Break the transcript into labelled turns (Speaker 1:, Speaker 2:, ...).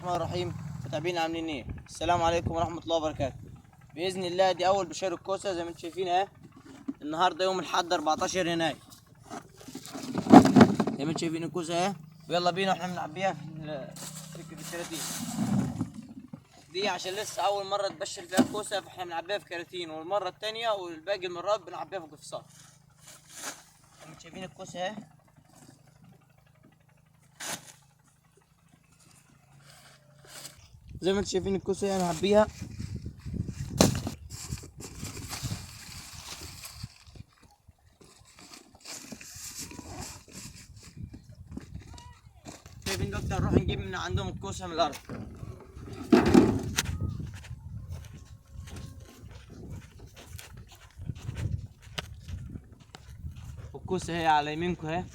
Speaker 1: الرحمن الرحيم. متابعين عاملين ايه؟ السلام عليكم ورحمة الله وبركاته. باذن الله دي اول بشاير الكوسه زي ما انتم شايفين اهي. النهارده يوم الاحد 14 يناير، زي ما انتم شايفين الكوسه اهي. ويلا بينا احنا بنعبيها في الكراتين دي، عشان لسه اول مرة تبشر فيها الكوسه فاحنا بنعبيها في كراتين، والمرة الثانية والباقي المرات بنعبيها في قفصات. زي ما انتم شايفين الكوسه اهي. زي ما انتم شايفين الكوسه انا هعبيها. شايفين دلوقتي هنروح نجيب من عندهم الكوسه من الارض. والكوسه هي على يمينكم اهي.